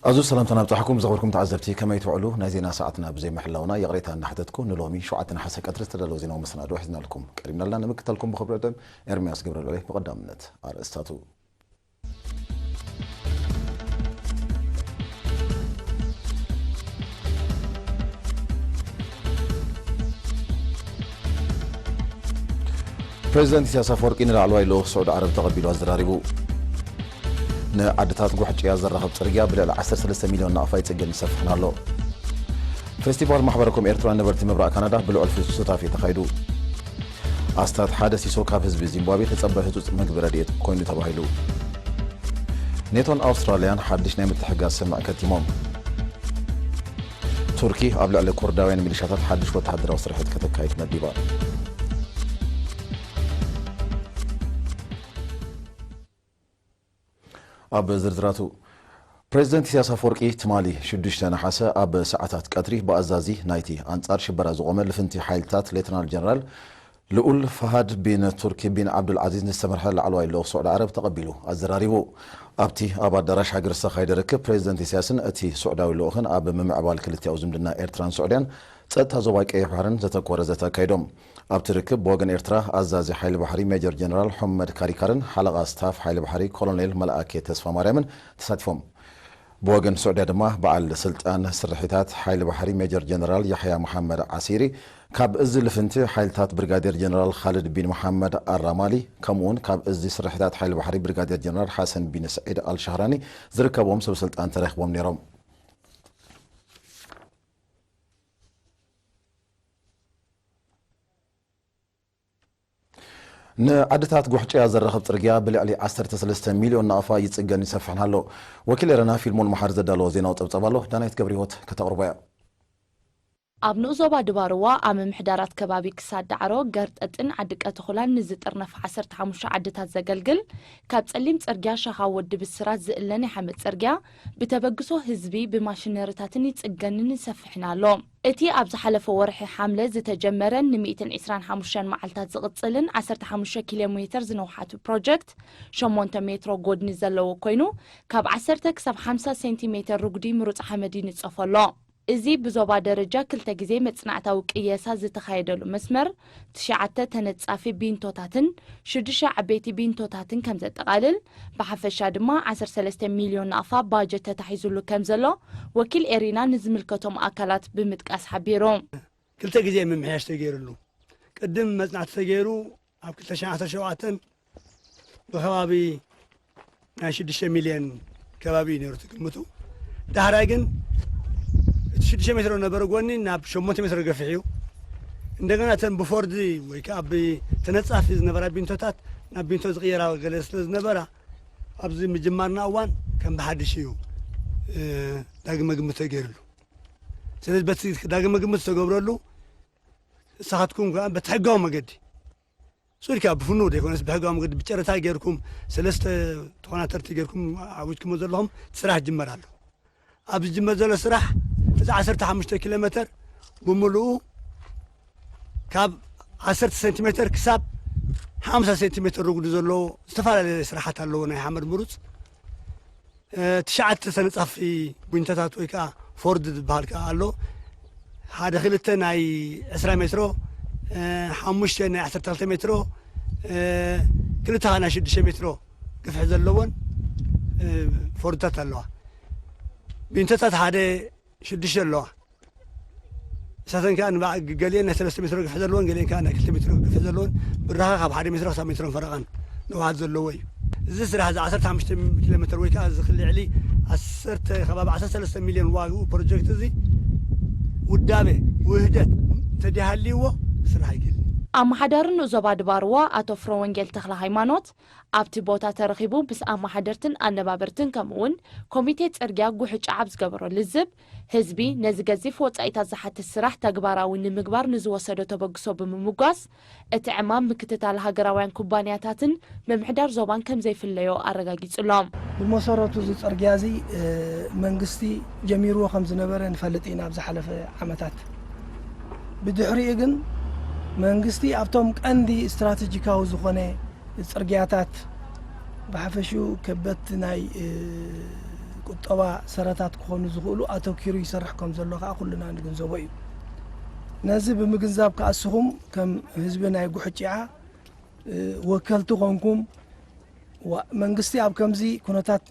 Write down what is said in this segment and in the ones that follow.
ኣዝዩ ሰላምታና ኣብጻሕኩም ዝኸበርኩም ተዓዘብቲ፣ ከመይ ትውዕሉ? ናይ ዜና ሰዓትና ብዘይ ምሕላውና ይቕሬታ እናሓተትኩ፣ ንሎሚ ሸውዓተ ነሓሰ ቀትሪ ዝተዳለወ ዜናዊ መሰናዶ ሒዝናልኩም ቀሪብናልና። ንምክታልኩም ብኽብሪ ዕደም ኤርምያስ ገብረልዑል። ብቐዳምነት ኣርእስታቱ። ፕሬዚደንት ኢሳያስ ኣፈወርቂ ንላዕለዋይ ልኡኽ ስዑዲ ዓረብ ተቐቢሉ ኣዘራሪቡ። ንዓድታት ጉሕጭያ ዘራኽብ ጽርግያ ብልዕሊ ዓሰርተ ሰለስተ ሚልዮን ናቕፋ ይጽገን ይሰፍሕን ኣሎ። ፌስቲቫል ማሕበረኮም ኤርትራ ነበርቲ ምብራቕ ካናዳ ብልዑል ሱታፌ ተኻይዱ። ኣስታት ሓደ ሲሶ ካብ ህዝቢ ዚምባብዌ ተጸባይ ህጹጽ ምግቢ ረድኤት ኮይኑ ተባሂሉ። ኔቶን ኣውስትራልያን ሓድሽ ናይ ምትሕግጋዝ ስምምዕ ከቲሞም። ቱርኪ ኣብ ልዕሊ ኩርዳውያን ሚሊሻታት ሓድሽ ወተሃደራዊ ስርሒት ከተካይድ መዲባ። ኣብ ዝርዝራቱ፣ ፕሬዚደንት ኢሳያስ ኣፈወርቂ ትማሊ ሽዱሽተ ነሓሰ ኣብ ሰዓታት ቀትሪ ብኣዛዚ ናይቲ ኣንጻር ሽበራ ዝቖመ ልፍንቲ ሓይልታት ሌተናል ጀነራል ልኡል ፈሃድ ቢን ቱርኪ ቢን ዓብዱል ዓዚዝ ዝተመርሐ ላዕለዋይ ልኡኽ ስዑዲ ዓረብ ተቐቢሉ ኣዘራሪቡ። ኣብቲ ኣብ ኣዳራሽ ሃገር ዝተኻየደ ርክብ፣ ፕሬዚደንት ኢሳያስን እቲ ስዑዳዊ ልኡኽን ኣብ ምምዕባል ክልቲኣዊ ዝምድና ኤርትራን ስዑድያን፣ ጸጥታ ዞባ ቀይሕ ባሕርን ዘተኮረ ዘተ ኣካይዶም። ኣብቲ ርክብ፣ ብወገን ኤርትራ ኣዛዚ ሓይሊ ባሕሪ ሜጀር ጀነራል ሑመድ ካሪካርን ሓለቓ ስታፍ ሓይሊ ባሕሪ ኮሎኔል መልኣኬ ተስፋ ማርያምን ተሳቲፎም። ብወገን ስዑድያ ድማ፣ በዓል ስልጣን ስርሒታት ሓይሊ ባሕሪ ሜጀር ጀነራል ያሕያ መሓመድ ዓሲሪ፣ ካብ እዚ ልፍንቲ ሓይልታት ብሪጋዴር ጀነራል ኻልድ ቢን መሓመድ ኣራማሊ፣ ከምኡ እውን ካብ እዚ ስርሒታት ሓይሊ ባሕሪ ብሪጋዴር ጀነራል ሓሰን ቢን ስዒድ ኣልሻህራኒ ዝርከብዎም ሰብ ስልጣን ተረኺቦም ነይሮም። ንዓድታት ጉሕጭያ ዘራኽብ ጽርግያ ብልዕሊ ዓሰርተ ሰለስተ ሚልዮን ናቕፋ ይጽገን ይሰፍሕን ኣሎ። ወኪል ኤረና ፊልሞን መሓሪ ዘዳለዎ ዜናዊ ጸብጻብ ኣሎ። ዳናይት ገብረህይወት ከተቕርቦ እያ። ኣብ ንኡስ ዞባ ድባርዋ ኣብ ምምሕዳራት ከባቢ ክሳድ ዳዕሮ፣ ገርጠጥን ዓዲ ቀተኹላን ንዝጥርነፍ ዓሰርተ ሓሙሽተ ዓድታት ዘገልግል፣ ካብ ጸሊም ጽርግያ ሸኻ ወዲ ብስራት ዝእለ ናይ ሓመድ ጽርግያ ብተበግሶ ህዝቢ ብማሽነሪታትን ይጽገንን ይሰፍሕን ኣሎ። እቲ ኣብ ዝሓለፈ ወርሒ ሓምለ ዝተጀመረን ን ሚእትን ዕስራን ሓሙሽተን መዓልታት ዝቕጽልን ዓሰርተ ሓሙሽተ ኪሎ ሜተር ዝነውሓቱ ፕሮጀክት፣ ሸሞንተ ሜትሮ ጎድኒ ዘለዎ ኮይኑ፣ ካብ ዓሰርተ ክሳብ ሓምሳ ሴንቲሜተር ርጉዲ ምሩጽ ሓመድ ይንጸፎ ኣሎ። እዚ ብዞባ ደረጃ ክልተ ግዜ መጽናዕታዊ ቅየሳ ዝተኻየደሉ መስመር፣ ትሽዓተ ተነጻፊ ቢንቶታትን ሽዱሽተ ዓበይቲ ቢንቶታትን ከም ዘጠቓልል፣ ብሓፈሻ ድማ ዓሰርተ ሰለስተ ሚልዮን ናቕፋ ባጀት ተታሒዙሉ ከም ዘሎ ወኪል ኤሪና ንዝምልከቶም ኣካላት ብምጥቃስ ሓቢሩ። ክልተ ግዜ ምምሕያሽ ተገይሩሉ። ቅድም መጽናዕቲ ተገይሩ ኣብ ክልተ ሺሕ ዓሰርተ ሸውዓተን ብከባቢ ናይ ሽዱሽተ ሚልዮን ከባቢ እዩ ነይሩ ትግምቱ። ዳሕራይ ግን እቲ ሽዱሽተ ሜትሮ ዝነበረ ጎኒ ናብ ሸሞንተ ሜትሮ ገፊሕ እዩ። እንደገና እተን ብፎርድ ወይ ከዓ ብተነጻፊ ዝነበራ ቢንቶታት ናብ ቢንቶ ዝቕየራ ገለ ስለ ዝነበራ፣ ኣብዚ ምጅማርና እዋን ከም ብሓድሽ እዩ፣ እ፣ ዳግመ ግምት ተገይሩሉ። ስለዚ በቲ ዳግመ ግምት ዝተገብረሉ፣ ንስኻትኩም ከኣ በቲ ሕጋዊ መገዲ፣ ሱር ከኣ ብፍኑው ዘይኮነስ ብሕጋዊ መገዲ ብጨረታ ጌርኩም፣ ሰለስተ ተኾናተርቲ ጌርኩም ኣዊጅኩሞ ዘለኹም፣ እቲ ስራሕ ይጅመር ኣሎ። ኣብ ዝጅመር ዘሎ ስራሕ፣ እዚ ዓሰርተ ሓሙሽተ ኪሎ ሜተር ብምሉኡ ካብ ዓሰርተ ሴንቲሜተር ክሳብ ሓምሳ ሴንቲሜተር ርጉዲ ዘለዎ ዝተፈላለየ ስራሓት ኣለዎ፣ ናይ ሓመድ ምሩፅ። እ፣ ትሽዓተ ተነጻፊ ቡኝተታት ወይ ከዓ ፎርድ ዝበሃል ከዓ ኣሎ። ሓደ ክልተ ናይ ዕስራ ሜትሮ፣ እ፣ ሓሙሽተ ናይ ዓሰርተ ክልተ ሜትሮ፣ እ፣ ክልተ ከዓ ናይ ሽዱሽተ ሜትሮ ግፍሒ ዘለወን፣ እ፣ ፎርድታት ኣለዋ። ቢንቶታት ሓደ ሽዱሽተ ኣለዋ። ንሳተን ከኣ ንባዕ-፣ ገሊአን ናይ ሰለስተ ሜትሮ ግፍሒ ዘለወን፣ ገሊአን ከኣ ናይ ክልተ ሜትሮ ግፍሒ ዘለወን፣ ብራኸ ካብ ሓደ ሜትሮ ክሳብ ሜትሮን ፈረቓን ንውሓት ዘለዎ እዩ። እዚ ስራሕ እዚ ዓሰርተ ሓሙሽተ ኪሎ ሜትር ወይ ከኣ እዚ ልዕሊ ዓሰርተ፣ ከባቢ ዓሰርተ ሰለስተ ሚልዮን ዋግኡ ፕሮጀክት እዚ ውዳበ፣ ውህደት እንተደይሃልይዎ ክስራሕ ኣይክእልን። ኣመሓዳሪ ንኡስ ዞባ ድባርዋ ኣቶ ፍረወንጌል ተኽለ ሃይማኖት፣ ኣብቲ ቦታ ተረኺቡ ምስ ኣመሓደርትን ኣነባበርትን ከምኡውን ኮሚቴ ጽርግያ ጉሕጫ ኣብ ዝገበሮ ልዝብ፣ ህዝቢ ነዚ ገዚፍ ወጻኢታት ዝሓትት ስራሕ ተግባራዊ ንምግባር ንዝወሰዶ ተበግሶ ብምምጓስ፣ እቲ ዕማም ምክትታል ሃገራውያን ኩባንያታትን ምምሕዳር ዞባን ከም ዘይፍለዮ ኣረጋጊጹሎም። ብመሰረቱ እዚ ጽርግያ እዚ፣ እ፣ መንግስቲ ጀሚርዎ ከም ዝነበረ ንፈልጥ ኢና ኣብ ዝሓለፈ ዓመታት። ብድሕሪኡ ግን መንግስቲ ኣብቶም ቀንዲ ስትራተጂካዊ ዝኾነ ጽርግያታት ብሓፈሽኡ ከበድቲ ናይ፣ እ፣ ቁጠባ ሰረታት ክኾኑ ዝኽእሉ ኣተኪሩ ይሰርሕ ከም ዘሎ ከዓ ኩልና ንግንዘቦ እዩ። ነዚ ብምግንዛብ ከዓ እስኹም ከም ህዝቢ ናይ ጉሕጭዓ ወከልቲ ኮንኩም፣ መንግስቲ ኣብ ከምዚ ኩነታት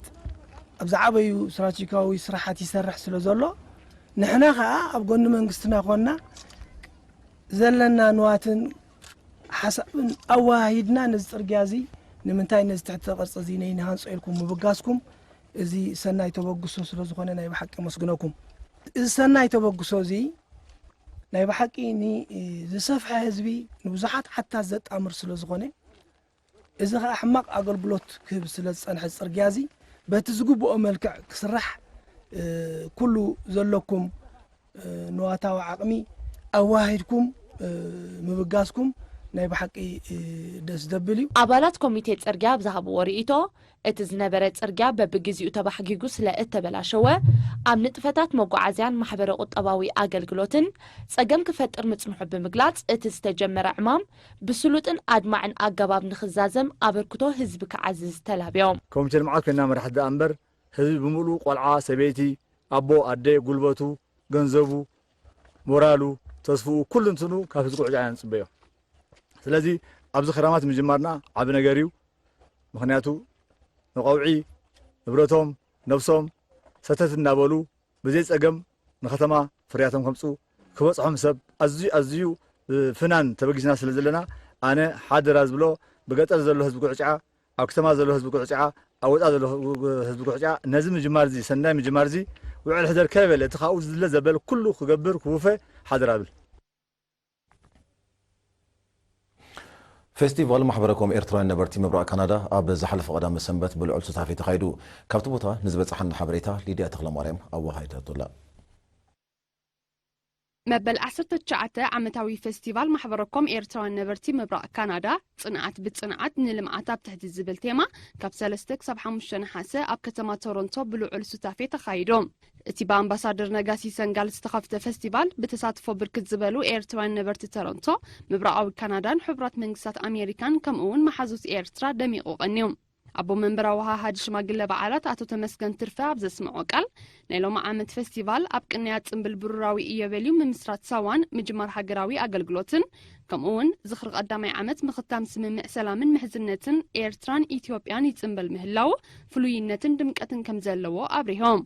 ኣብ ዝዓበዩ ስትራቴጂካዊ ስራሓት ይሰርሕ ስለ ዘሎ፣ ንሕና ከዓ ኣብ ጎኒ መንግስትና ኮንና ዘለና ንዋትን ሓሳብን ኣወሃሂድና ነዚ ፅርግያ እዚ ንምንታይ ነዚ ትሕተ ቅርፂ እዚ ነይንሃንፆ ኢልኩም ምብጋስኩም፣ እዚ ሰናይ ተበግሶ ስለ ዝኾነ ናይ ብሓቂ የመስግነኩም። እዚ ሰናይ ተበግሶ እዚ ናይ ብሓቂ ንዝሰፍሐ ህዝቢ፣ ንብዙሓት ዓድታት ዘጣምር ስለ ዝኾነ፣ እዚ ኸዓ ሕማቕ ኣገልግሎት ክህብ ስለ ዝጸንሐ፣ ጽርግያ እዚ በቲ ዝግብኦ መልክዕ ክስራሕ፣ ኩሉ ዘለኩም ንዋታዊ ዓቕሚ ኣዋሂድኩም ምብጋስኩም ናይ ብሓቂ ደስ ዘብል እዩ። ኣባላት ኮሚቴ ጽርግያ ኣብ ዝሃብዎ ርእይቶ፣ እቲ ዝነበረ ጽርግያ በብግዜኡ ተባሕጊጉ ስለ እተበላሸወ፣ ኣብ ንጥፈታት መጓዓዝያን ማሕበረ ቁጠባዊ ኣገልግሎትን ጸገም ክፈጥር ምጽንሑ ብምግላጽ፣ እቲ ዝተጀመረ ዕማም ብስሉጥን ኣድማዕን ኣገባብ ንኽዛዘም ኣበርክቶ ህዝቢ ክዓዝዝ ተላብዮም። ኮሚቴ ልምዓት ኮይና መራሕቲ ደኣ እምበር፣ ህዝቢ ብምሉኡ ቆልዓ፣ ሰበይቲ፣ ኣቦ፣ ኣደ፣ ጉልበቱ፣ ገንዘቡ፣ ሞራሉ፣ ተስፍኡ፣ ኩሉ እንትኑ ካብ ህዝቢ ጉዕጫ ኢና ንጽበዮ። ስለዚ ኣብዚ ክራማት ምጅማርና ዓቢ ነገር እዩ። ምኽንያቱ ንቐውዒ ንብረቶም፣ ነብሶም ሰተት እናበሉ ብዘይ ጸገም ንከተማ ፍርያቶም ከምጽኡ ክበጽሖም ሰብ ኣዝዩ፣ ኣዝዩ ብፍናን ተበጊስና ስለ ዘለና፣ ኣነ ሓደራ ዝብሎ ብገጠር ዘሎ ህዝቢ ጉዕጭዓ፣ ኣብ ከተማ ዘሎ ህዝቢ ጉዕጭዓ፣ ኣብ ወጻኢ ዘሎ ህዝቢ ጉዕጭዓ ነዚ ምጅማር እዚ፣ ሰናይ ምጅማር እዚ ውዕል ሕደር ከይበለ እቲ ካብኡ ዝድለ ዘበለ ኩሉ ክገብር ክውፈ ሓደራ እብል። ፌስቲቫል ማሕበረኮም ኤርትራውያን ነበርቲ ምብራቕ ካናዳ ኣብ ዝሓለፈ ቀዳመ ሰንበት ብልዑል ሱታፌ ተኻይዱ። ካብቲ ቦታ ንዝበጽሓና ሓበሬታ ሊድያ ተኽለማርያም ኣወሃሂዳቶ ኣላ። መበል ዓሰርተ ትሽዓተ ዓመታዊ ፌስቲቫል ማሕበረኮም ኤርትራውያን ነበርቲ ምብራቕ ካናዳ፣ ጽንዓት ብጽንዓት ንልምዓት ኣብ ትሕቲ ዝብል ቴማ፣ ካብ ሰለስተ ክሳብ ሓሙሽተ ነሓሰ ኣብ ከተማ ቶሮንቶ ብልዑል ሱታፌ ተኻይዱ። እቲ ብኣምባሳደር ነጋሲ ሰንጋል ዝተኸፍተ ፈስቲቫል፣ ብተሳትፎ ብርክት ዝበሉ ኤርትራውያን ነበርቲ ቶሮንቶ፣ ምብራቓዊ ካናዳን ሕቡራት መንግስታት ኣሜሪካን፣ ከምኡ እውን መሓዙት ኤርትራ ደሚቑ ቀንዩ። ኣቦ መንበር ኣወሃሃዲ ሽማግለ በዓላት ኣቶ ተመስገን ትርፈ ኣብ ዘስምዖ ቃል፣ ናይ ሎሚ ዓመት ፈስቲቫል ኣብ ቅንያት ጽምብል ብሩራዊ ኢዮቤልዩ ምምስራት ሳዋን ምጅማር ሃገራዊ ኣገልግሎትን፣ ከምኡ እውን ዝኽሪ ቀዳማይ ዓመት ምኽታም ስምምዕ ሰላምን ምሕዝነትን ኤርትራን ኢትዮጵያን ይጽምበል ምህላዉ ፍሉይነትን ድምቀትን ከም ዘለዎ ኣብሪሆም።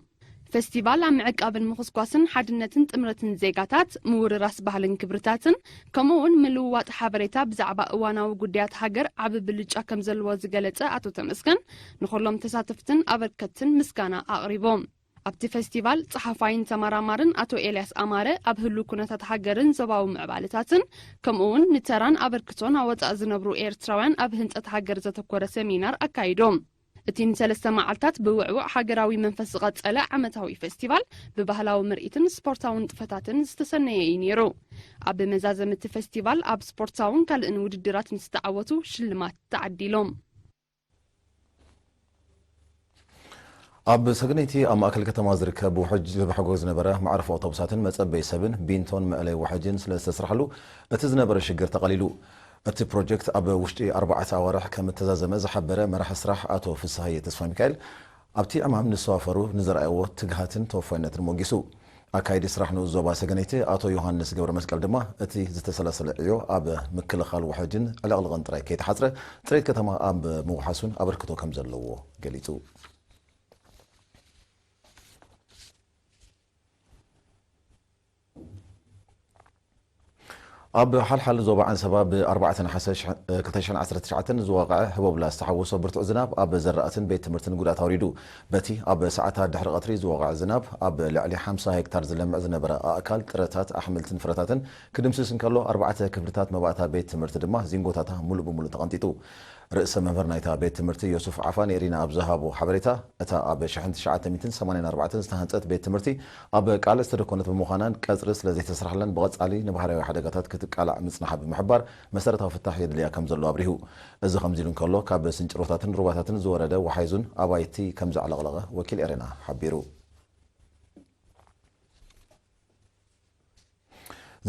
ፈስቲቫል ኣብ ምዕቃብን ምኹስኳስን ሓድነትን ጥምረትን ዜጋታት፣ ምውርራስ ባህልን ክብርታትን፣ ከምኡ እውን ምልውዋጥ ሓበሬታ ብዛዕባ እዋናዊ ጉዳያት ሃገር ዓቢ ብልጫ ከም ዘለዎ ዝገለጸ ኣቶ ተመስገን፣ ንኹሎም ተሳተፍትን ኣበርከትትን ምስጋና ኣቕሪቡ። ኣብቲ ፈስቲቫል ጸሓፋይን ተመራማርን ኣቶ ኤልያስ ኣማረ ኣብ ህሉው ኩነታት ሃገርን ዞባዊ ምዕባለታትን፣ ከምኡ እውን ንተራን ኣበርክቶን ኣብ ወጻኢ ዝነብሩ ኤርትራውያን ኣብ ህንጸት ሃገር ዘተኮረ ሰሚናር ኣካይዱ። እቲ ንሰለስተ መዓልታት ብውዕዉዕ ሃገራዊ መንፈስ ዝቐጸለ ዓመታዊ ፈስቲቫል፣ ብባህላዊ ምርኢትን ስፖርታዊ ንጥፈታትን ዝተሰነየ እዩ ነይሩ። ኣብ መዛዘሚ እቲ ፈስቲቫል፣ ኣብ ስፖርታውን ካልእን ውድድራት ንዝተዓወቱ ሽልማት ተዓዲሎም። ኣብ ሰገነይቲ ኣብ ማእከል ከተማ ዝርከብ ውሕጅ ዝብሕጎ ዝነበረ መዕረፊ ኣውቶቡሳትን መጸበዪ ሰብን ቢንቶን መእለይ ውሕጅን ስለ ዝተስርሓሉ፣ እቲ ዝነበረ ሽግር ተቐሊሉ። እቲ ፕሮጀክት ኣብ ውሽጢ ኣርባዕተ ኣዋርሕ ከም እተዛዘመ ዝሓበረ መራሒ ስራሕ ኣቶ ፍስሃየ ተስፋሚካኤል፣ ኣብቲ ዕማም ንዝተዋፈሩ ንዝረኣይዎ ትግሃትን ተወፋይነትን ሞጊሱ። ኣካይዲ ስራሕ ንኡስ ዞባ ሰገነይቲ ኣቶ ዮሃንስ ገብረ መስቀል ድማ፣ እቲ ዝተሰላሰለ ዕዮ ኣብ ምክልኻል ውሕጅን ዕልቕልቕን ጥራይ ከይተሓጽረ፣ ጽሬት ከተማ ኣብ ምውሓሱን ኣበርክቶ ከም ዘለዎ ገሊጹ። ኣብ ሓልሓል ዞባ ዓንሰባ ብ ኣርባዕተ ነሓሰ ሽሕ-፣ ክልተ ሽሕን ዓሰርተ ትሽዓተን ዝወቕዐ ህቦብላ ዝተሓወሶ ብርቱዕ ዝናብ ኣብ ዘራእትን ቤት ትምህርትን ጉድኣት ኣውሪዱ። በቲ ኣብ ሰዓታት ድሕሪ ቀትሪ ዝወቕዐ ዝናብ ኣብ ልዕሊ ሓምሳ ሄክታር ዝለምዕ ዝነበረ ኣእካል ጥረታት ኣሕምልትን ፍረታትን ክድምስስ እንከሎ፣ ኣርባዕተ ክፍልታት መባእታ ቤት ትምህርቲ ድማ ዚንጎታታ ሙሉእ ብሙሉእ ተቐንጢጡ። ርእሰ መምህር ናይታ ቤት ትምህርቲ ዮሱፍ ዓፋ ንኤሪና ኣብ ዝሃቦ ሓበሬታ፣ እታ ኣብ ሽሕን ትሽዓተ ሚእትን ሰማንያን ኣርባዕተን ዝተሃንጸት ቤት ትምህርቲ ኣብ ቃልዕ ዝተደኮነት ብምዃናን ቀጽሪ ስለ ዘይተሰርሓላን ብቐጻሊ ንባህርያዊ ሓደጋታት ክትቃላዕ ምጽንሓ ብምሕባር መሰረታዊ ፍታሕ የድልያ ከም ዘሎ ኣብሪሁ። እዚ ከምዚ ኢሉ እንከሎ፣ ካብ ስንጭሮታትን ሩባታትን ዝወረደ ወሓይዙን ኣባይቲ ከም ዘዕለቕለቐ ወኪል ኤሬና ሓቢሩ።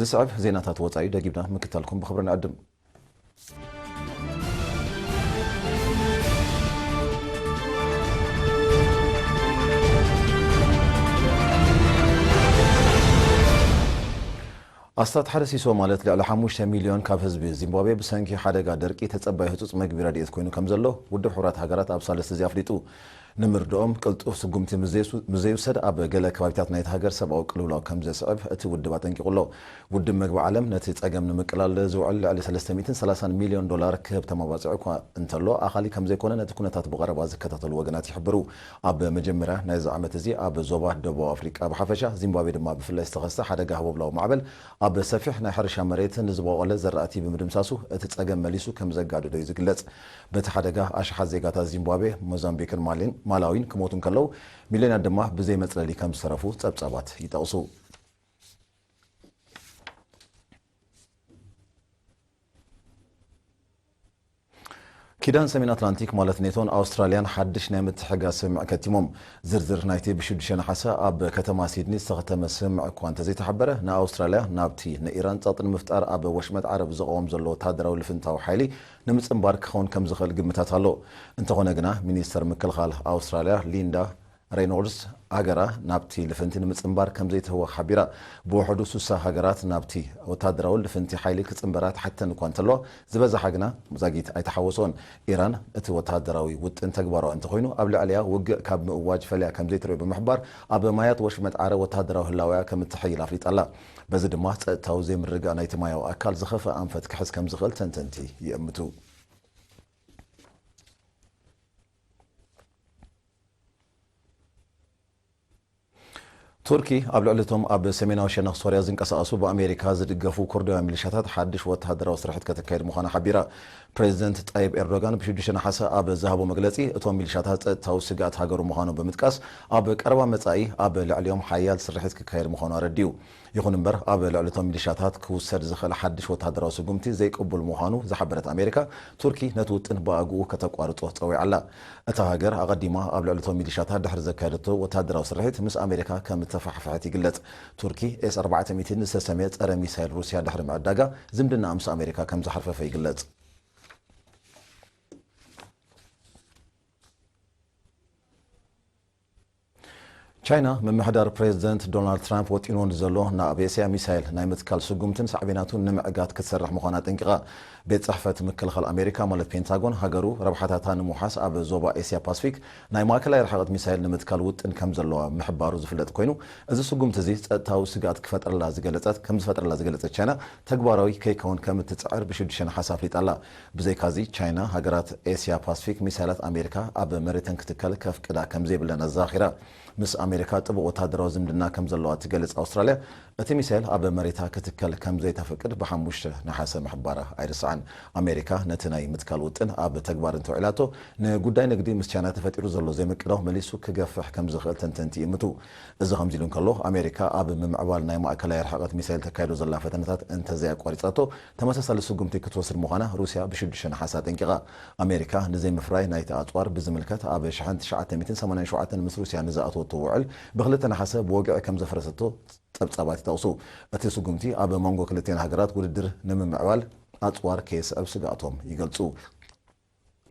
ዝስዕብ ዜናታት ወጻኢ ደጊምና ምክታልኩም ብኽብሪ ንዕድም። ኣስታት ሓደ ሲሶ ማለት ልዕሊ ሓሙሽተ ሚልዮን ካብ ህዝቢ ዚምባብዌ ብሰንኪ ሓደጋ ደርቂ ተጸባይ ህጹጽ መግቢ ረድኤት ኮይኑ ከም ዘሎ ውድብ ሕቡራት ሃገራት ኣብ ሳልስቲ እዚ ኣፍሊጡ። ንምርድኦም ቅልጡፍ ስጉምቲ ምስ ዘይውሰድ ኣብ ገለ ከባቢታት ናይቲ ሃገር ሰብኣዊ ቅልውላው ከም ዘስዕብ እቲ ውድብ ኣጠንቂቑ ኣሎ። ውድብ መግቢ ዓለም ነቲ ጸገም ንምቅላል ዝውዕል ልዕሊ ሰለስተ ሚእትን ሰላሳን ሚልዮን ዶላር ክህብ ተማባጺዑ እኳ እንተሎ ኣኻሊ ከም ዘይኮነ ነቲ ኩነታት ብቐረባ ዝከታተሉ ወገናት ይሕብሩ። ኣብ መጀመርያ ናይዚ ዓመት እዚ ኣብ ዞባ ደቡብ ኣፍሪቃ ብሓፈሻ ዚምባብዌ ድማ ብፍላይ ዝተኸስተ ሓደጋ ህቦብላዊ ማዕበል ኣብ ሰፊሕ ናይ ሕርሻ መሬት ንዝበቖለ ዘራእቲ ብምድምሳሱ እቲ ጸገም መሊሱ ከም ዘጋደዶ እዩ ዝግለጽ። በቲ ሓደጋ ኣሽሓት ዜጋታት ዚምባብዌ፣ ሞዛምቢክን ማሊን ማላዊን ክሞቱ እንከለዉ ሚልዮናት ድማ ብዘይ መጽለሊ ከም ዝተረፉ ጸብጻባት ይጠቕሱ። ኪዳን ሰሜን ኣትላንቲክ ማለት ኔቶን ኣውስትራልያን ሓድሽ ናይ ምትሕጋዝ ስምምዕ ከቲሞም። ዝርዝር ናይቲ ብሽዱሽተ ነሓሰ ኣብ ከተማ ሲድኒ ዝተኸተመ ስምምዕ እኳ እንተዘይተሓበረ ንኣውስትራልያ ናብቲ ንኢራን ጸቕጢ ንምፍጣር ኣብ ወሽመጥ ዓረብ ዝቐወም ዘሎ ወተሃደራዊ ልፍንታዊ ሓይሊ ንምጽንባር ክኸውን ከም ዝኽእል ግምታት ኣሎ። እንተኾነ ግና ሚኒስተር ምክልኻል ኣውስትራልያ ሊንዳ ሬኖልድስ ሃገራ ናብቲ ልፍንቲ ንምጽንባር ከም ዘይትህወኽ ሓቢራ። ብውሕዱ ሱሳ ሃገራት ናብቲ ወተሃደራዊ ልፍንቲ ሓይሊ ክጽንበራ ትሓተን እኳ እንተለዋ ዝበዛሓ ግና ዛጊት ኣይተሓወሶን። ኢራን እቲ ወተሃደራዊ ውጥን ተግባራዊ እንተኾይኑ ኣብ ልዕሊያ ውግእ ካብ ምእዋጅ ፈልያ ከም ዘይትሪኦ ብምሕባር ኣብ ማያት ወሽመጥ ዓረብ ወተሃደራዊ ህላውያ ከም እትሕይል ኣፍሊጣ ኣላ። በዚ ድማ ጸጥታዊ ዘይምርግጋእ ናይቲ ማያዊ ኣካል ዝኸፍአ ኣንፈት ክሕዝ ከም ዝኽእል ተንተንቲ ይእምቱ። ቱርኪ ኣብ ልዕሊ እቶም ኣብ ሰሜናዊ ሸነኽ ሶርያ ዝንቀሳቐሱ ብኣሜሪካ ዝድገፉ ኩርዳውያን ሚሊሻታት ሓድሽ ወተሃደራዊ ስርሒት ከተካይድ ምዃና ሓቢራ። ፕሬዚደንት ጣይብ ኤርዶጋን ብሽዱሽተ ነሓሰ ኣብ ዝሃቦ መግለጺ እቶም ሚሊሻታት ጸጥታዊ ስግኣት ሃገሩ ምዃኑ ብምጥቃስ ኣብ ቀረባ መጻኢ ኣብ ልዕሊኦም ሓያል ስርሒት ክካየድ ምዃኑ ኣረዲኡ። ይኹን እምበር ኣብ ልዕሊ እቶም ሚሊሻታት ክውሰድ ዝኽእል ሓድሽ ወተሃደራዊ ስጉምቲ ዘይቅቡል ምዃኑ ዝሓበረት ኣሜሪካ ቱርኪ ነቲ ውጥን ብኣግኡ ከተቋርጾ ጸዊዓ ኣላ። እታ ሃገር ኣቐዲማ ኣብ ልዕሊ እቶም ሚሊሻታት ድሕሪ ዘካየደቶ ወተሃደራዊ ስርሒት ምስ ኣሜሪካ ከም እተፋሕፈሐት ይግለጽ። ቱርኪ ኤስ ኣርባዕተ ሚእቲ ዝተሰምየ ጸረ ሚሳይል ሩስያ ድሕሪ ምዕዳጋ ዝምድናኣ ምስ ኣሜሪካ ከም ዝሓርፈፈ ይግለጽ። ቻይና ምምሕዳር ፕሬዚደንት ዶናልድ ትራምፕ ወጢንዎ ንዘሎ ናብ ኤስያ ሚሳይል ናይ ምትካል ስጉምትን ሳዕቤናቱን ንምዕጋት ክትሰርሕ ምዃና ኣጠንቂቓ። ቤት ጽሕፈት ምክልኻል ኣሜሪካ ማለት ፔንታጎን ሃገሩ ረብሓታታ ንምውሓስ ኣብ ዞባ ኤስያ ፓስፊክ ናይ ማእከላይ ርሕቐት ሚሳይል ንምትካል ውጥን ከም ዘለዋ ምሕባሩ ዝፍለጥ ኮይኑ እዚ ስጉምቲ እዚ ጸጥታዊ ስግኣት ክፈጥረላ ዝገለጸት ከም ዝፈጥረላ ዝገለጸት ቻይና ተግባራዊ ከይከውን ከም እትጽዕር ብሽዱሽተ ነሓሰ ኣፍሊጣ ኣላ። ብዘይካዚ ቻይና ሃገራት ኤስያ ፓስፊክ ሚሳይላት ኣሜሪካ ኣብ መሬተን ክትከል ከፍቅዳ ከም ዘይብለን ኣዘኻኺራ። ምስ ኣሜሪካ ጥቡቕ ወተሃደራዊ ዝምድና ከም ዘለዋ እትገልጽ ኣውስትራልያ እቲ ሚሳይል ኣብ መሬታ ክትከል ከም ዘይተፍቅድ ብሓሙሽተ ነሓሰ ምሕባራ ኣይርሳዕን። ኣሜሪካ ነቲ ናይ ምትካል ውጥን ኣብ ተግባር እንተውዒላቶ ንጉዳይ ንግዲ ምስ ቻይና ተፈጢሩ ዘሎ ዘይምቅዳው መሊሱ ክገፍሕ ከም ዝኽእል ተንተንቲ ይእምቱ። እዚ ከምዚ ኢሉ እንከሎ ኣሜሪካ ኣብ ምምዕባል ናይ ማእከላይ ርሕቐት ሚሳይል ተካይዶ ዘላ ፈተነታት እንተዘይኣቋሪጻቶ ተመሳሳሊ ስጉምቲ ክትወስድ ምዃና ሩስያ ብሽዱሽተ ነሓሰ ኣጠንቂቓ። ኣሜሪካ ንዘይምፍራይ ናይቲ ኣጽዋር ብዝምልከት ኣብ ሸሕን ትሽዓተ ሚእትን ሰማንያን ሸውዓተን ምስ ሩስያ ንዝኣተወቶ ውዕል ብክልተ ነሓሰ ብወግዒ ከም ዘፍረሰቶ ጸብጻባት ይጠቕሱ። እቲ ስጉምቲ ኣብ መንጎ ክልቲኤን ሃገራት ውድድር ንምምዕባል ኣጽዋር ከየስዕብ ስግኣቶም ይገልጹ።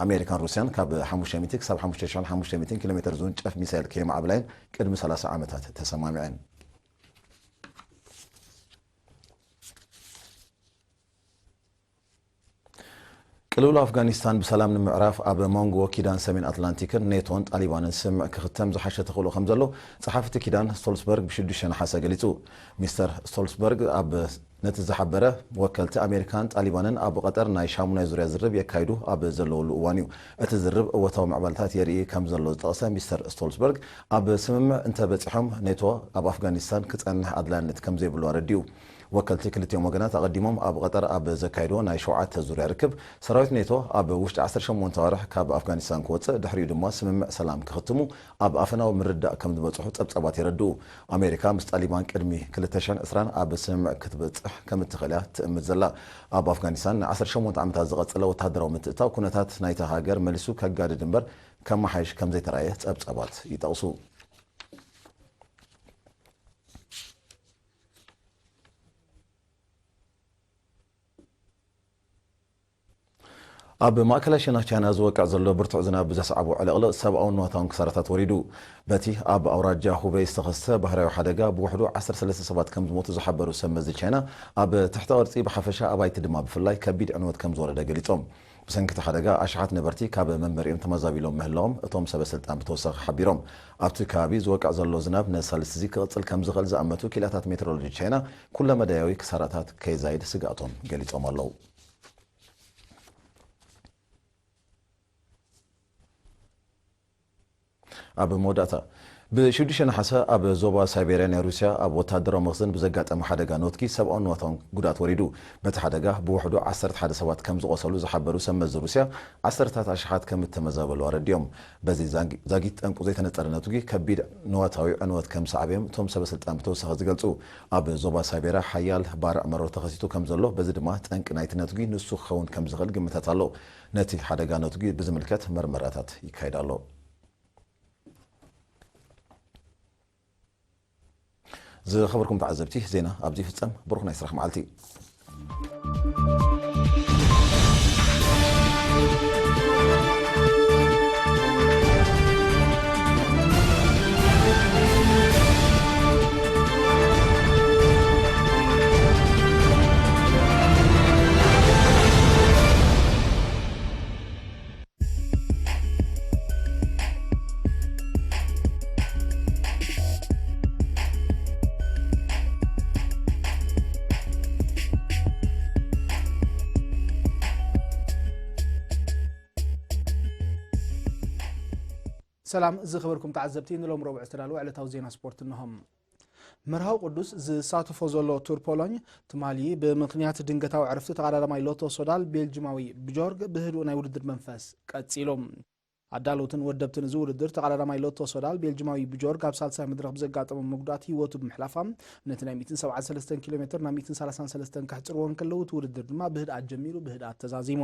ኣሜሪካን ሩስያን ካብ ሓሙሽተ ሚእቲ ክሳብ ሓሙሽተ ሽሕን ሓሙሽተ ሚእትን ኪሎ ሜተር ዝውንጨፍ ሚሳይል ከየማዕብላ እየን ቅድሚ ሰላሳ ዓመታት ተሰማሚዐን። ቅልውላው ኣፍጋኒስታን ብሰላም ንምዕራፍ ኣብ መንጎ ኪዳን ሰሜን ኣትላንቲክን ኔቶን ጣሊባንን ስምምዕ ክኽተም ዝሓሸ ተኽእሎ ከም ዘሎ ጸሓፊ እቲ ኪዳን ስቶልስበርግ ብሽዱሽተ ነሓሰ ገሊጹ። ሚስተር ስቶልስበርግ ኣብ ነቲ ዝሓበረ፣ ወከልቲ ኣሜሪካን ጣሊባንን ኣብ ቀጠር ናይ ሻሙናይ ዙርያ ዝርርብ የካይዱ ኣብ ዘለውሉ እዋን እዩ። እቲ ዝርርብ እወታዊ ምዕባለታት የርኢ ከም ዘሎ ዝጠቕሰ ሚስተር ስቶልስበርግ ኣብ ስምምዕ እንተበጺሖም ኔቶ ኣብ ኣፍጋኒስታን ክጸንሕ ኣድላይነት ከም ዘይብሉ ኣረዲኡ። ወከልቲ ክልቲኦም ወገናት ኣቐዲሞም ኣብ ቐጠር ኣብ ዘካየድዎ ናይ ሸውዓተ ዙርያ ርክብ ሰራዊት ኔቶ ኣብ ውሽጢ ዓሰርተ ሸሞንተ ኣዋርሕ ካብ ኣፍጋኒስታን ክወጽእ ድሕሪኡ ድማ ስምምዕ ሰላም ክኽትሙ ኣብ ኣፈናዊ ምርዳእ ከም ዝበጽሑ ጸብጻባት የረድኡ። ኣሜሪካ ምስ ጣሊባን ቅድሚ ክልተ ሽሕን ዕስራን ኣብ ስምምዕ ክትበጽሕ ከም እትኽእል እያ ትእምት ዘላ። ኣብ ኣፍጋኒስታን ንዓሰርተ ሸሞንተ ዓመታት ዝቐጸለ ወተሃደራዊ ምትእትታው ኩነታት ናይታ ሃገር መሊሱ ከጋድድ እምበር ከመሓይሽ ከም ዘይተራእየ ጸብጻባት ይጠቕሱ። ኣብ ማእከላይ ሸነኽ ቻይና ዝወቅዕ ዘሎ ብርቱዕ ዝናብ ብዘስዓቦ ዕልቕልቕ ሰብኣውን ንዋታውን ክሳራታት ወሪዱ። በቲ ኣብ ኣውራጃ ሁበይ ዝተኸስተ ባህርያዊ ሓደጋ ብውሕዱ ዓሰርተ ሰለስተ ሰባት ከም ዝሞቱ ዝሓበሩ ሰብ መዚ ቻይና፣ ኣብ ትሕተ ቅርጺ ብሓፈሻ ኣባይቲ ድማ ብፍላይ ከቢድ ዕንወት ከም ዝወረደ ገሊጾም። ብሰንኪ እቲ ሓደጋ ኣሽሓት ነበርቲ ካብ መንበሪኦም ተመዛቢሎም ምህላዎም እቶም ሰበ ስልጣን ብተወሳኺ ሓቢሮም። ኣብቲ ከባቢ ዝወቅዕ ዘሎ ዝናብ ነዚ ሳልስቲ እዚ ክቕጽል ከም ዝኽእል ዝኣመቱ ክኢላታት ሜትሮሎጂ ቻይና፣ ኩለመዳያዊ ክሳራታት ከየዛይድ ስግኣቶም ገሊጾም ኣለዉ። ኣብ መወዳእታ፣ ብሽዱሽተ ነሓሰ ኣብ ዞባ ሳይቤርያ ናይ ሩስያ ኣብ ወተሃደራዊ መኽዘን ብዘጋጠመ ሓደጋ ነትጒ ሰብኣውን ንዋታውን ጉድኣት ወሪዱ። በቲ ሓደጋ ብውሕዱ ዓሰርተ ሓደ ሰባት ከም ዝቖሰሉ ዝሓበሩ ሰብ መዚ ሩስያ፣ ዓሰርታት ኣሽሓት ከም እተመዛበሉ ኣረዲኦም። በዚ ዛጊ-፣ ዛጊት ጠንቁ ዘይተነጸረ ነትጒ ከቢድ ንዋታዊ ዕንወት ከም ዝሰዓበ እዮም እቶም ሰበ ስልጣን ብተወሳኺ ዝገልጹ። ኣብ ዞባ ሳይቤርያ ሓያል ባርዕ መሮ ተኸሲቱ ከም ዘሎ፣ በዚ ድማ ጠንቂ ናይቲ ነትጒ ንሱ ክኸውን ከም ዝኽእል ግምታት ኣሎ። ነቲ ሓደጋ ነትጒ ብዝምልከት መርመራታት ይካየድ ኣሎ። ዝኸበርኩም ተዓዘብቲ፣ ዜና ኣብዚ ይፍጸም። ብሩኽ ናይ ስራሕ መዓልቲ። ሰላም ዝኸበርኩም ተዓዘብቲ፣ ንሎም ረቡዕ ዝተዳለወ ዕለታዊ ዜና ስፖርት እንሆም። መርሃዊ ቅዱስ ዝሳተፎ ዘሎ ቱር ፖሎኝ፣ ትማሊ ብምኽንያት ድንገታዊ ዕረፍቲ ተቐዳዳማይ ሎቶ ሶዳል ቤልጅማዊ ብጆርግ ብህዱእ ናይ ውድድር መንፈስ ቀጺሉ። ኣዳለውትን ወደብትን እዚ ውድድር፣ ተቐዳዳማይ ሎቶ ሶዳል ቤልጅማዊ ብጆርግ ኣብ ሳልሳይ መድረኽ ብዘጋጠሞ መጉዳእቲ ህይወቱ ብምሕላፋ፣ ነቲ ናይ ሚእትን ሰብዓን ሰለስተን ኪሎ ሜትር ናብ ሚእትን ሰላሳን ሰለስተን ከሕጽርዎ እንከለዉ፣ እቲ ውድድር ድማ ብህድኣት ጀሚሩ ብህድኣት ተዛዚሙ።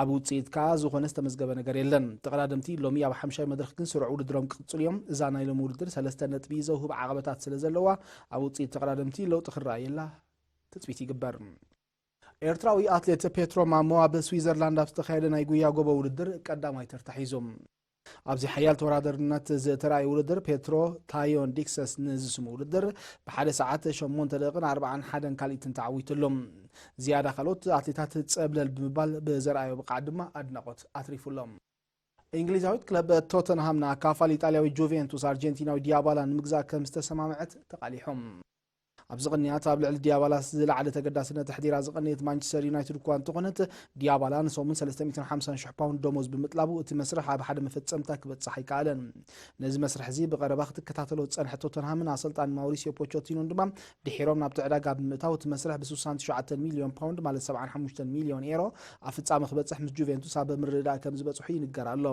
ኣብ ውጽኢት ከኣ ዝኾነ ዝተመዝገበ ነገር የለን። ተቐዳደምቲ ሎሚ ኣብ ሓምሻይ መድረኽ ግን ስሩዕ ውድድሮም ክቕጽሉ እዮም። እዛ ናይ ሎሚ ውድድር ሰለስተ ነጥቢ ዘውህብ ዓቐበታት ስለ ዘለዋ፣ ኣብ ውጽኢት ተቐዳደምቲ ለውጢ ክረኣየላ ትጽቢት ይግበር። ኤርትራዊ ኣትሌት ፔትሮ ማሞ ኣብ ስዊዘርላንድ ኣብ ዝተኻየደ ናይ ጉያ ጎቦ ውድድር ቀዳማይ ተርታ ሒዙ። ኣብዚ ሓያል ተወዳዳርነት ዝተራእየ ውድድር፣ ፔትሮ ታዮን ዲክሰስ ንዝስሙ ውድድር ብሓደ ሰዓት ሸሞንተ ደቂቕን ኣርባዓን ሓደን ካልኢትን ተዓዊቱሉ። ዝያዳ ካልኦት ኣትሌታት ጸብለል ብምባል ብዘርኣዮ ብቕዓት ድማ ኣድናቖት ኣትሪፉሎም። እንግሊዛዊት ክለብ ቶተንሃም ንኣካፋሊ ኢጣልያዊ ጁቬንቱስ ኣርጀንቲናዊ ዲያባላ ንምግዛእ ከም ዝተሰማምዐት ተቓሊሖም። ኣብዚ ቅንያት ኣብ ልዕሊ ዲያባላስ ዝለዓለ ተገዳስነት ኣሕዲራ ዝቐነየት ማንቸስተር ዩናይትድ እኳ እንተኾነት፣ ዲያባላ ንሰሙን ሰለስተ ሚእትን ሓምሳን ሽሕ ፓውንድ ደሞዝ ብምጥላቡ፣ እቲ መስርሕ ኣብ ሓደ መፈጸምታ ክበጽሕ ኣይከኣለን። ነዚ መስርሕ እዚ ብቐረባ ክትከታተሎ ዝጸንሐት ቶተንሃምን ኣሰልጣኒ ማውሪሲዮ ፖቾቲኖን ድማ፣ ድሒሮም ናብቲ ዕዳጋ ብምእታው፣ እቲ መስርሕ ብ ስሳን ትሽዓተን ሚልዮን ፓውንድ፣ ማለት ሰብዓን ሓሙሽተን ሚልዮን ኤሮ፣ ኣብ ፍጻመ ክበጽሕ ምስ ጁቬንቱስ ኣብ ምርድዳእ ከም ዝበጽሑ ይንገር ኣሎ።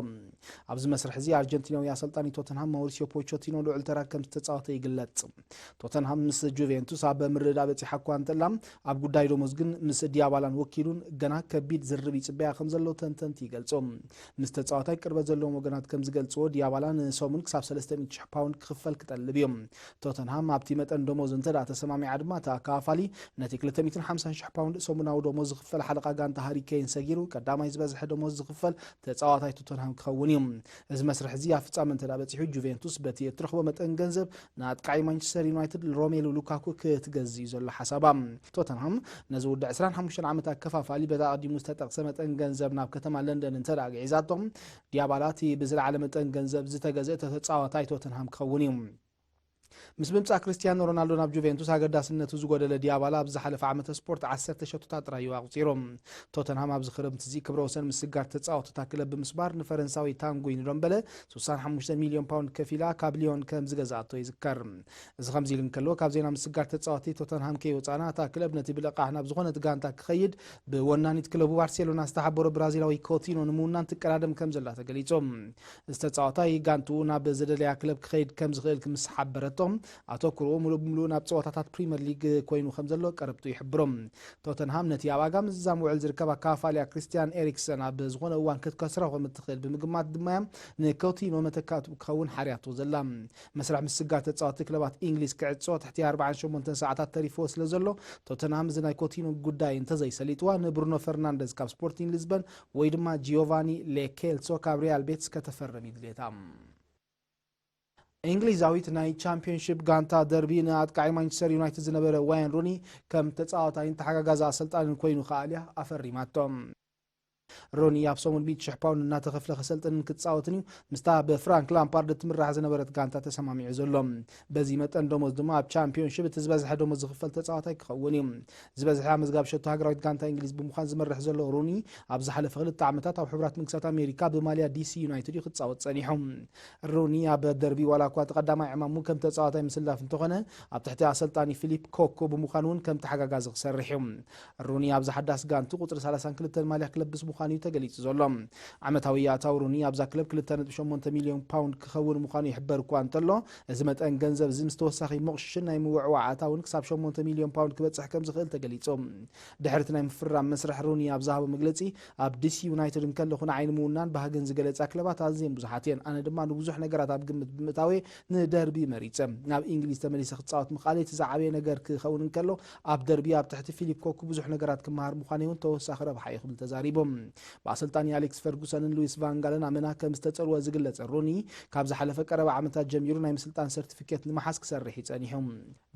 ኣብዚ መስርሕ እዚ ኣርጀንቲናዊ ኣሰልጣኒ ቶተንሃም ማውሪሲዮ ፖቾቲኖ ልዑል ተራ ከም ዝተጻወተ ይግለጽ። ቶተንሃም ምስ ጁቬንቱስ ኣብ ምርድዳእ በጺሓ እኳ እንተላ፣ ኣብ ጉዳይ ደሞዝ ግን ምስ ዲያባላን ወኪሉን ገና ከቢድ ዝርርብ ይጽበያ ከም ዘሎ ተንተንቲ ይገልጹ። ምስ ተጻዋታይ ቅርበት ዘለዎም ወገናት ከም ዝገልጽዎ፣ ዲያባላ ንሰሙን ክሳብ ሰለስተ ሚእቲ ሽሕ ፓውንድ ክኽፈል ክጠልብ እዩ። ቶተንሃም ኣብቲ መጠን ደሞዝ እንተ ደኣ ተሰማሚዓ ድማ፣ እቲ ኣካፋሊ ነቲ ክልተ ሚእትን ሓምሳን ሽሕ ፓውንድ ሰሙናዊ ደሞዝ ዝኽፈል ሓለቓ ጋንታ ሃሪ ኬን ሰጊሩ፣ ቀዳማይ ዝበዝሐ ደሞዝ ዝኽፈል ተጻዋታይ ቶተንሃም ክኸውን እዩ። እዚ መስርሕ እዚ ኣብ ፍጻመ እንተ ደኣ በጺሑ፣ ጁቬንቱስ በቲ እትረኽቦ መጠን ገንዘብ ንኣጥቃዒ ማንቸስተር ዩናይትድ ሮሜሉ ሉካኩ ክትገዝእ እዩ ዘሎ ሓሳባ። ቶተንሃም ነዚ ውድዕ ዕስራን ሓሙሽተን ዓመት ኣከፋፋሊ በቲ ኣቐዲሙ ዝተጠቕሰ መጠን ገንዘብ ናብ ከተማ ለንደን እንተ ደኣ ግዒዛቶ፣ ዲያባላ እቲ ብዝለዓለ መጠን ገንዘብ ዝተገዝአ ተጻዋታይ ቶተንሃም ክኸውን እዩ። ምስ ምምጻእ ክርስቲያኖ ሮናልዶ ናብ ጁቬንቱስ፣ ኣገዳስነቱ ዝጎደለ ዲያባላ ኣብ ዝሓለፈ ዓመተ ስፖርት ዓሰርተ ሸቶታት ጥራይ እዩ ኣቑጺሩ። ቶተንሃም ኣብዚ ክረምቲ እዚ ክብረ ወሰን ምስጋር ተጻወትታ ክለብ ብምስባር፣ ንፈረንሳዊ ታንጉይ ንዶምበለ ስሳን ሓሙሽተ ሚልዮን ፓውንድ ከፊላ ካብ ሊዮን ከም ዝገዝኣቶ ይዝከር። እዚ ከምዚ ኢሉ እንከሎ፣ ካብ ዜና ምስጋር ተጻወቲ ቶተንሃም ከይወጻና፣ እታ ክለብ ነቲ ብልቓሕ ናብ ዝኾነት ጋንታ ክኸይድ ብወናኒት ክለቡ ባርሴሎና ዝተሓበሮ ብራዚላዊ ኮቲኖ ንምውናን ትቀዳደም ከም ዘላ ተገሊጹ። እዚ ተጻዋታይ ጋንትኡ ናብ ዝደለያ ክለብ ክኸይድ ከም ዝኽእል ምስ ሓበረቶ፣ ኣተኩርዎ ሙሉእ ብሙሉእ ናብ ፀወታታት ፕሪምየር ሊግ ኮይኑ ከም ዘሎ ቀረብቱ ይሕብሩ። ቶተንሃም ነቲ ኣብ ኣጋ ምዝዛም ውዕል ዝርከባ ካፋልያ ክሪስቲያን ኤሪክሰን ኣብ ዝኾነ እዋን ክትከስሮ ከም እትኽእል ብምግማት ድማ እያ ንኮቲኖ መተካእትኡ ክኸውን ሓርያቶ ዘላ። መስርሕ ምስጋር ተፃወትቲ ክለባት እንግሊዝ ክዕጾ ትሕቲ ኣርባዓን ሸሞንተን ሰዓታት ተሪፍዎ ስለ ዘሎ፣ ቶተንሃም እዚ ናይ ኮቲኖ ጉዳይ እንተዘይሰሊጥዋ ንብሩኖ ፈርናንደዝ ካብ ስፖርቲንግ ሊዝበን ወይ ድማ ጂዮቫኒ ሌኬልሶ ካብ ሪያል ቤትስ ከተፈርም ይድልየታ። እንግሊዛዊት ናይ ቻምፒዮንሺፕ ጋንታ ደርቢ ንኣጥቃዒ ማንቸስተር ዩናይትድ ዝነበረ ዋያን ሩኒ ከም ተጻዋታይን ተሓጋጋዚ ኣሰልጣንን ኮይኑ ክኣልያ ኣፈሪማቶ። ሩኒ ኣብ ሰሙን ሚእቲ ሽሕ ፓውንድ እናተኸፍለ ክሰልጥንን ክጻወትን እዩ ምስታ ብፍራንክ ላምፓርድ እትምራሕ ዝነበረት ጋንታ ተሰማሚዑ ዘሎ። በዚ መጠን ደሞዝ ድማ ኣብ ቻምፒዮንሺፕ እቲ ዝበዝሐ ደሞዝ ዝኽፈል ተጻዋታይ ክኸውን እዩ። ዝበዝሐ ኣመዝጋቢ ሸቶ ሃገራዊት ጋንታ እንግሊዝ ብምዃን ዝመርሕ ዘሎ ሩኒ ኣብ ዝሓለፈ ክልተ ዓመታት ኣብ ሕቡራት መንግስታት ኣሜሪካ ብማልያ ዲሲ ዩናይትድ እዩ ክጻወት ጸኒሑ። ሩኒ ኣብ ደርቢ ዋላ እኳ እቲ ቀዳማይ ዕማሙ ከም ተጻዋታይ ምስላፍ እንተኾነ ኣብ ትሕቲ ኣሰልጣኒ ፊሊፕ ኮኮ ብምዃን እውን ከም ተሓጋጋዚ ክሰርሕ እዩ። ሩኒ ኣብዚ ሓዳስ ጋንቱ ቁጽሪ ሰላሳን ክልተን ማልያ ክለብስ ምዃኑ እዩ ተገሊጹ ዘሎ። ዓመታዊ ኣታዊ ሩኒ ኣብዛ ክለብ ክልተ ነጥቢ ሸሞንተ ሚልዮን ፓውንድ ክኸውን ምዃኑ ይሕበር እኳ እንተሎ፣ እዚ መጠን ገንዘብ እዚ ምስ ተወሳኺ መቑሽሽን ናይ ምውዕዋዕ ኣታውን ክሳብ ሸሞንተ ሚልዮን ፓውንድ ክበጽሕ ከም ዝኽእል ተገሊጹ። ድሕሪ እቲ ናይ ምፍራም መስርሕ ሩኒ ኣብ ዝሃቦ መግለጺ፣ ኣብ ዲሲ ዩናይትድ እንከለኹ ንዓይ ንምውናን ባህግን ዝገለጻ ክለባት ኣዝየን ብዙሓት እየን። ኣነ ድማ ንብዙሕ ነገራት ኣብ ግምት ብምእታወ ንደርቢ መሪጸ። ናብ እንግሊዝ ተመሊሰ ክጻወት ምኽኣለይ እቲ ዝዓበየ ነገር ክኸውን እንከሎ፣ ኣብ ደርቢ ኣብ ትሕቲ ፊሊፕ ኮክ ብዙሕ ነገራት ክመሃር ምዃነይ እውን ተወሳኺ ረብሓ እዩ ክብል ተዛሪቡ። ብኣሰልጣኒ ኣሌክስ ፈርጉሰንን ሉዊስ ቫንጋልን ኣመና ከም ዝተጸልወ ዝግለጸ ሩኒ፣ ካብ ዝሓለፈ ቀረባ ዓመታት ጀሚሩ ናይ ምስልጣን ሰርቲፊኬት ንምሓዝ ክሰርሕ እዩ ጸኒሑ።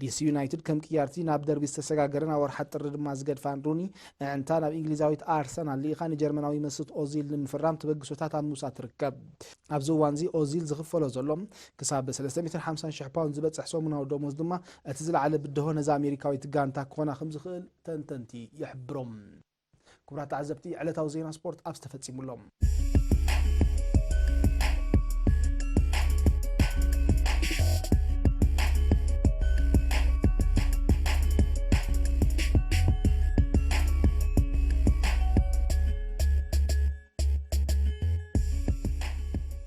ዲሲ ዩናይትድ ከም ቅያርቲ ናብ ደርቢ ዝተሰጋገረን ኣብ ወርሓ ጥሪ ድማ ዝገድፋን ሩኒ፣ ንዕንታ ናብ እንግሊዛዊት ኣርሰናል ልኢኻ ንጀርመናዊ መስት ኦዚል ንምፍራም ተበግሶታት ኣብ ምውሳድ ትርከብ። ኣብዚ እዋንዚ ኦዚል ዝኽፈሎ ዘሎ ክሳብ ሰለስተ ሚእትን ሓምሳን ሽሕ ፓውንድ ዝበጽሕ ሰሙናዊ ደሞዝ ድማ እቲ ዝለዓለ ብድሆ ነዛ ኣሜሪካዊት ጋንታ ክኾና ከም ዝኽእል ተንተንቲ ይሕብሮም። ክቡራት ተዓዘብቲ፣ ዕለታዊ ዜና ስፖርት ኣብዚ ተፈጺሙ ኣሎ።